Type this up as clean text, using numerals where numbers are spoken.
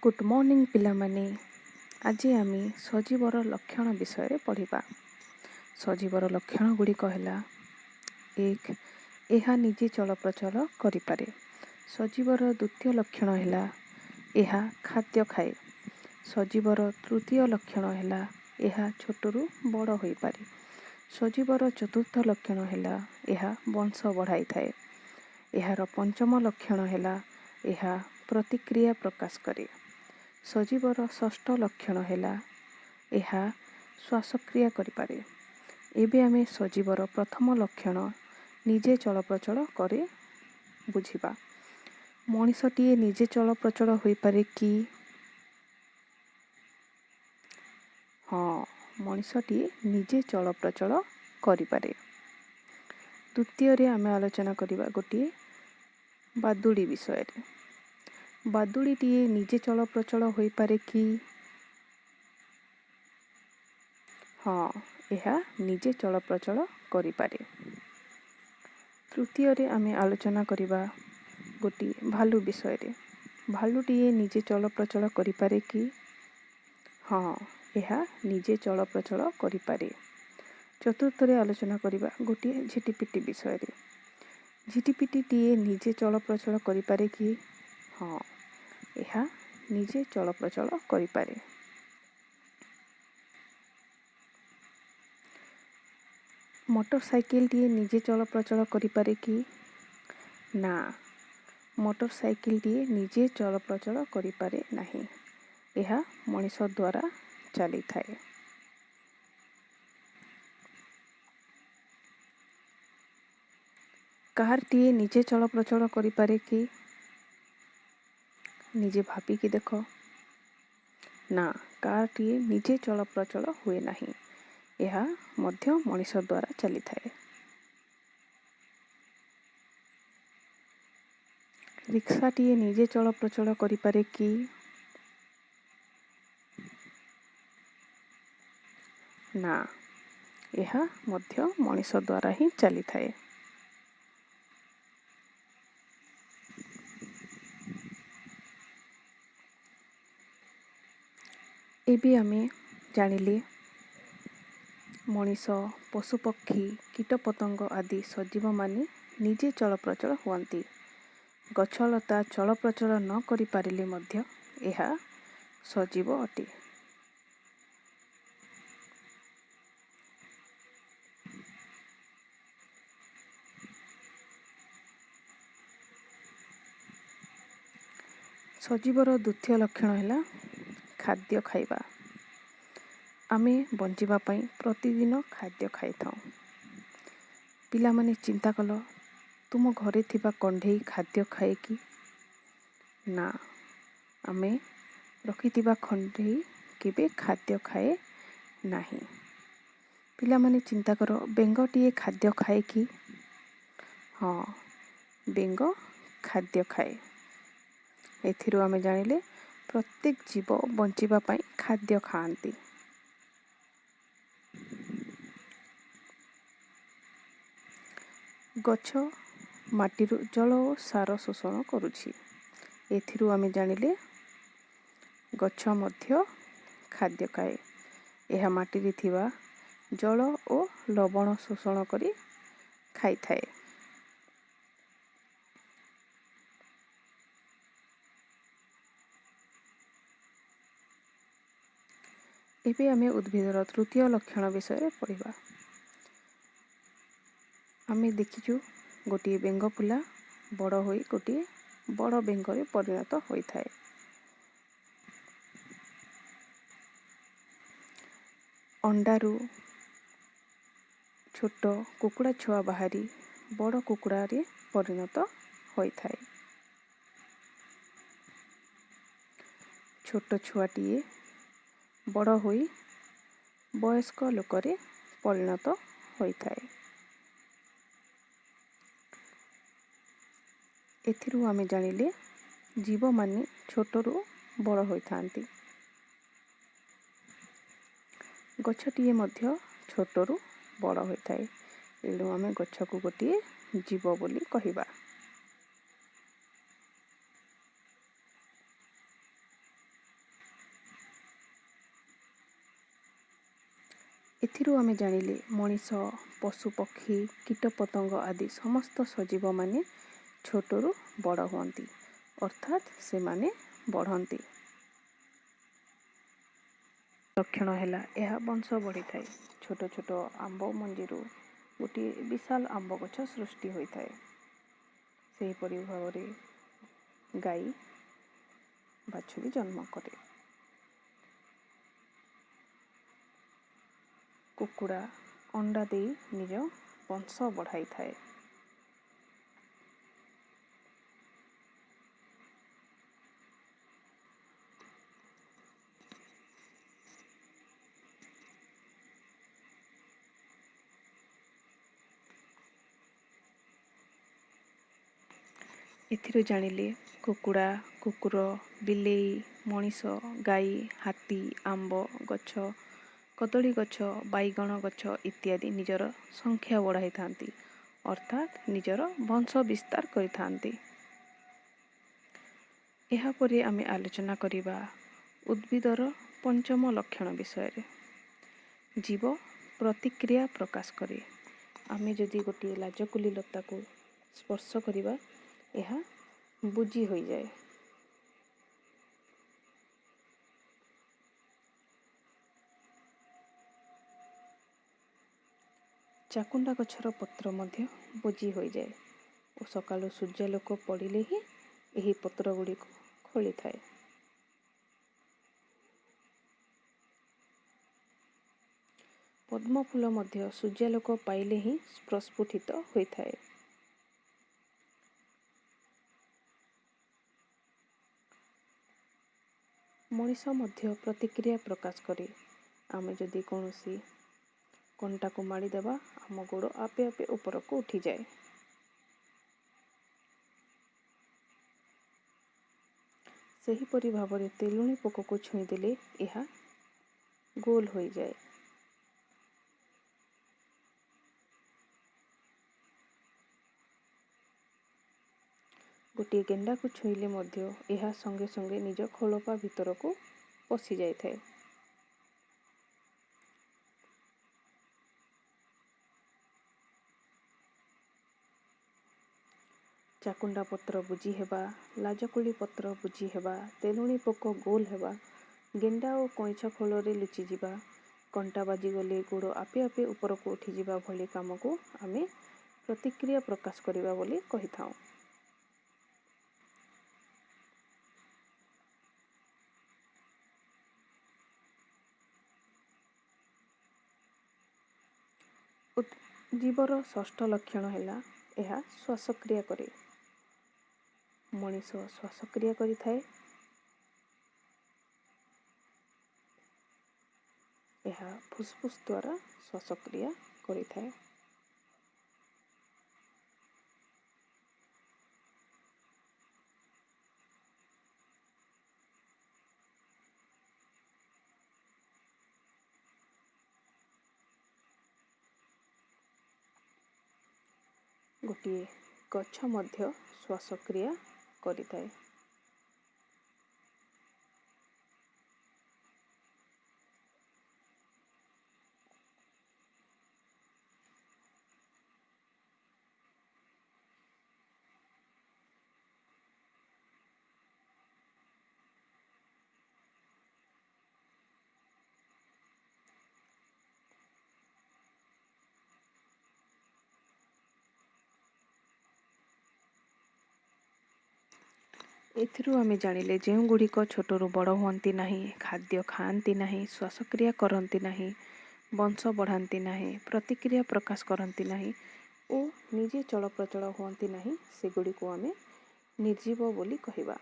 Good morning ପିଲାମାନେ। ଆଜି ଆମେ ସଜୀବର ଲକ୍ଷଣ ବିଷୟରେ ପଢ଼ିବା। ସଜୀବର ଲକ୍ଷଣ ଗୁଡ଼ିକ ହେଲା: 1, ଏହା ନିଜେ ଚଳପ୍ରଚଳ କରିପାରେ। ସଜୀବର ଦ୍ୱିତୀୟ ଲକ୍ଷଣ ହେଲା ଏହା ଖାଦ୍ୟ ଖାଏ। ସଜୀବର ତୃତୀୟ ଲକ୍ଷଣ ହେଲା ଏହା ଛୋଟରୁ ବଡ଼ ହୋଇପାରେ। ସଜୀବର ଚତୁର୍ଥ ଲକ୍ଷଣ ହେଲା ଏହା ବଂଶ ବଢ଼ାଇଥାଏ। ଏହାର ପଞ୍ଚମ ଲକ୍ଷଣ ହେଲା ଏହା ପ୍ରତିକ୍ରିୟା ପ୍ରକାଶ କରେ। ସଜୀବର ଷଷ୍ଠ ଲକ୍ଷଣ ହେଲା ଏହା ଶ୍ୱାସକ୍ରିୟା କରିପାରେ। ଏବେ ଆମେ ସଜୀବର ପ୍ରଥମ ଲକ୍ଷଣ ନିଜେ ଚଳପ୍ରଚଳ କରେ ବୁଝିବା। ମଣିଷଟିଏ ନିଜେ ଚଳପ୍ରଚଳ ହୋଇପାରେ କି? ହଁ, ମଣିଷଟିଏ ନିଜେ ଚଳପ୍ରଚଳ କରିପାରେ। ଦ୍ୱିତୀୟରେ ଆମେ ଆଲୋଚନା କରିବା ଗୋଟିଏ ବାଦୁଡ଼ି ବିଷୟରେ। ବାଦୁଡ଼ିଟିଏ ନିଜେ ଚଳପ୍ରଚଳ ହୋଇପାରେ କି? ହଁ, ଏହା ନିଜେ ଚଳପ୍ରଚଳ କରିପାରେ। ତୃତୀୟରେ ଆମେ ଆଲୋଚନା କରିବା ଗୋଟିଏ ଭାଲୁ ବିଷୟରେ। ଭାଲୁଟିଏ ନିଜେ ଚଳପ୍ରଚଳ କରିପାରେ କି? ହଁ, ଏହା ନିଜେ ଚଳପ୍ରଚଳ କରିପାରେ। ଚତୁର୍ଥରେ ଆଲୋଚନା କରିବା ଗୋଟିଏ ଝିଟିପିଟି ବିଷୟରେ। ଝିଟିପିଟିଟିଏ ନିଜେ ଚଳପ୍ରଚଳ କରିପାରେ କି? ହଁ, ଏହା ନିଜେ ଚଳପ୍ରଚଳ କରିପାରେ। ମୋଟର ସାଇକେଲଟିଏ ନିଜେ ଚଳପ୍ରଚଳ କରିପାରେ କି? ନା, ମୋଟର ସାଇକେଲଟିଏ ନିଜେ ଚଳପ୍ରଚଳ କରିପାରେ ନାହିଁ। ଏହା ମଣିଷ ଦ୍ୱାରା ଚାଲିଥାଏ। କାରଟିଏ ନିଜେ ଚଳପ୍ରଚଳ କରିପାରେ କି? ନିଜେ ଭାବିକି ଦେଖ। ନା, କାରଟିଏ ନିଜେ ଚଳପ୍ରଚଳ ହୁଏ ନାହିଁ। ଏହା ମଧ୍ୟ ମଣିଷ ଦ୍ୱାରା ଚାଲିଥାଏ। ରିକ୍ସାଟିଏ ନିଜେ ଚଳପ୍ରଚଳ କରିପାରେ କି? ନା, ଏହା ମଧ୍ୟ ମଣିଷ ଦ୍ୱାରା ହିଁ ଚାଲିଥାଏ। ଏବେ ଆମେ ଜାଣିଲେ ମଣିଷ, ପଶୁପକ୍ଷୀ, କୀଟପତଙ୍ଗ ଆଦି ସଜୀବମାନେ ନିଜେ ଚଳପ୍ରଚଳ ହୁଅନ୍ତି। ଗଛଲତା ଚଳପ୍ରଚଳ ନ କରିପାରିଲେ ମଧ୍ୟ ଏହା ସଜୀବ ଅଟେ। ସଜୀବର ଦ୍ୱିତୀୟ ଲକ୍ଷଣ ହେଲା ଖାଦ୍ୟ ଖାଇବା। ଆମେ ବଞ୍ଚିବା ପାଇଁ ପ୍ରତିଦିନ ଖାଦ୍ୟ ଖାଇଥାଉ। ପିଲାମାନେ ଚିନ୍ତା କଲ, ତୁମ ଘରେ ଥିବା କଣ୍ଢେଇ ଖାଦ୍ୟ ଖାଏ କି? ନା, ଆମେ ରଖିଥିବା କଣ୍ଢେଇ କେବେ ଖାଦ୍ୟ ଖାଏ ନାହିଁ। ପିଲାମାନେ ଚିନ୍ତା କର, ବେଙ୍ଗଟିଏ ଖାଦ୍ୟ ଖାଏ କି? ହଁ, ବେଙ୍ଗ ଖାଦ୍ୟ ଖାଏ। ଏଥିରୁ ଆମେ ଜାଣିଲେ ପ୍ରତ୍ୟେକ ଜୀବ ବଞ୍ଚିବା ପାଇଁ ଖାଦ୍ୟ ଖାଆନ୍ତି। ଗଛ ମାଟିରୁ ଜଳ ଓ ସାର ଶୋଷଣ କରୁଛି। ଏଥିରୁ ଆମେ ଜାଣିଲେ ଗଛ ମଧ୍ୟ ଖାଦ୍ୟ ଖାଏ। ଏହା ମାଟିରେ ଥିବା ଜଳ ଓ ଲବଣ ଶୋଷଣ କରି ଖାଇଥାଏ। ଏବେ ଆମେ ଉଦ୍ଭିଦର ତୃତୀୟ ଲକ୍ଷଣ ବିଷୟରେ ପଢ଼ିବା। ଆମେ ଦେଖିଛୁ ଗୋଟିଏ ବେଙ୍ଗ ଫୁଲା ବଡ଼ ହୋଇ ଗୋଟିଏ ବଡ଼ ବେଙ୍ଗରେ ପରିଣତ ହୋଇଥାଏ। ଅଣ୍ଡାରୁ ଛୋଟ କୁକୁଡ଼ା ଛୁଆ ବାହାରି ବଡ଼ କୁକୁଡ଼ାରେ ପରିଣତ ହୋଇଥାଏ। ଛୋଟ ଛୁଆଟିଏ ବଡ଼ ହୋଇ ବୟସ୍କ ଲୋକରେ ପରିଣତ ହୋଇଥାଏ। ଏଥିରୁ ଆମେ ଜାଣିଲେ ଜୀବମାନେ ଛୋଟରୁ ବଡ଼ ହୋଇଥାନ୍ତି। ଗଛଟିଏ ମଧ୍ୟ ଛୋଟରୁ ବଡ଼ ହୋଇଥାଏ। ଏଣୁ ଆମେ ଗଛକୁ ଗୋଟିଏ ଜୀବ ବୋଲି କହିବା। ଏଥିରୁ ଆମେ ଜାଣିଲେ ମଣିଷ, ପଶୁପକ୍ଷୀ, କୀଟପତଙ୍ଗ ଆଦି ସମସ୍ତ ସଜୀବମାନେ ଛୋଟରୁ ବଡ଼ ହୁଅନ୍ତି, ଅର୍ଥାତ୍ ସେମାନେ ବଢ଼ନ୍ତି। ଲକ୍ଷଣ ହେଲା ଏହା ବଂଶ ବଢ଼ିଥାଏ। ଛୋଟ ଛୋଟ ଆମ୍ବ ମଞ୍ଜିରୁ ଗୋଟିଏ ବିଶାଳ ଆମ୍ବ ଗଛ ସୃଷ୍ଟି ହୋଇଥାଏ। ସେହିପରି ଭାବରେ ଗାଈ ବାଛୁରୀ ଜନ୍ମ କରେ। କୁକୁଡ଼ା ଅଣ୍ଡା ଦେଇ ନିଜ ବଂଶ ବଢ଼ାଇଥାଏ। ଏଥିରୁ ଜାଣିଲେ କୁକୁଡ଼ା, କୁକୁର, ବିଲେଇ, ମଣିଷ, ଗାଈ, ହାତୀ, ଆମ୍ବ ଗଛ, କଦଳୀ ଗଛ, ବାଇଗଣ ଗଛ ଇତ୍ୟାଦି ନିଜର ସଂଖ୍ୟା ବଢ଼ାଇଥାନ୍ତି, ଅର୍ଥାତ୍ ନିଜର ବଂଶ ବିସ୍ତାର କରିଥାନ୍ତି। ଏହାପରେ ଆମେ ଆଲୋଚନା କରିବା ଉଦ୍ଭିଦର ପଞ୍ଚମ ଲକ୍ଷଣ ବିଷୟରେ। ଜୀବ ପ୍ରତିକ୍ରିୟା ପ୍ରକାଶ କରେ। ଆମେ ଯଦି ଗୋଟିଏ ଲାଜକୁଲି ଲତାକୁ ସ୍ପର୍ଶ କରିବା, ଏହା ବୁଜି ହୋଇଯାଏ। ଚାକୁଣ୍ଡା ଗଛର ପତ୍ର ମଧ୍ୟ ବୁଜି ହୋଇଯାଏ ଓ ସକାଳୁ ସୂର୍ଯ୍ୟାଲୋକ ପଡ଼ିଲେ ହିଁ ଏହି ପତ୍ର ଗୁଡ଼ିକୁ ଖୋଳିଥାଏ। ପଦ୍ମ ଫୁଲ ମଧ୍ୟ ସୂର୍ଯ୍ୟାଲୋକ ପାଇଲେ ହିଁ ପ୍ରସ୍ଫୁଟିତ ହୋଇଥାଏ। ମଣିଷ ମଧ୍ୟ ପ୍ରତିକ୍ରିୟା ପ୍ରକାଶ କରେ। ଆମେ ଯଦି କୌଣସି କଣ୍ଟାକୁ ମାଡ଼ିଦେବା, ଆମ ଗୋଡ଼ ଆପେ ଆପେ ଉପରକୁ ଉଠିଯାଏ। ସେହିପରି ଭାବରେ ତେଲୁଣି ପୋକକୁ ଛୁଇଁଦେଲେ ଏହା ଗୋଲ ହୋଇଯାଏ। ଗୋଟିଏ ଗେଣ୍ଡାକୁ ଛୁଇଁଲେ ମଧ୍ୟ ଏହା ସଙ୍ଗେ ସଙ୍ଗେ ନିଜ ଖୋଳପା ଭିତରକୁ ପଶି ଯାଇଥାଏ। ଚାକୁଣ୍ଡା ପତ୍ର ବୁଜି ହେବା, ଲାଜକୁଳି ପତ୍ର ବୁଜି ହେବା, ତେଲୁଣି ପୋକ ଗୋଲ ହେବା, ଗେଣ୍ଡା ଓ କଇଁଛ ଖୋଳରେ ଲୁଚିଯିବା, କଣ୍ଟା ବାଜିଗଲେ ଗୋଡ଼ ଆପେ ଆପେ ଉପରକୁ ଉଠିଯିବା ଭଳି କାମକୁ ଆମେ ପ୍ରତିକ୍ରିୟା ପ୍ରକାଶ କରିବା ବୋଲି କହିଥାଉ। ଜୀବର ଷଷ୍ଠ ଲକ୍ଷଣ ହେଲା ଏହା ଶ୍ୱାସକ୍ରିୟା କରେ। ମଣିଷ ଶ୍ୱାସକ୍ରିୟା କରିଥାଏ। ଏହା ଫୁସଫୁସ ଦ୍ୱାରା ଶ୍ୱାସକ୍ରିୟା କରିଥାଏ। ଗୋଟିଏ ଗଛ ମଧ୍ୟ ଶ୍ୱାସକ୍ରିୟା କରିଥାଏ। ଏଥିରୁ ଆମେ ଜାଣିଲେ ଯେଉଁଗୁଡ଼ିକ ଛୋଟରୁ ବଡ଼ ହୁଅନ୍ତି ନାହିଁ, ଖାଦ୍ୟ ଖାଆନ୍ତି ନାହିଁ, ଶ୍ୱାସକ୍ରିୟା କରନ୍ତି ନାହିଁ, ବଂଶ ବଢ଼ାନ୍ତି ନାହିଁ, ପ୍ରତିକ୍ରିୟା ପ୍ରକାଶ କରନ୍ତି ନାହିଁ ଓ ନିଜେ ଚଳପ୍ରଚଳ ହୁଅନ୍ତି ନାହିଁ, ସେଗୁଡ଼ିକୁ ଆମେ ନିର୍ଜୀବ ବୋଲି କହିବା।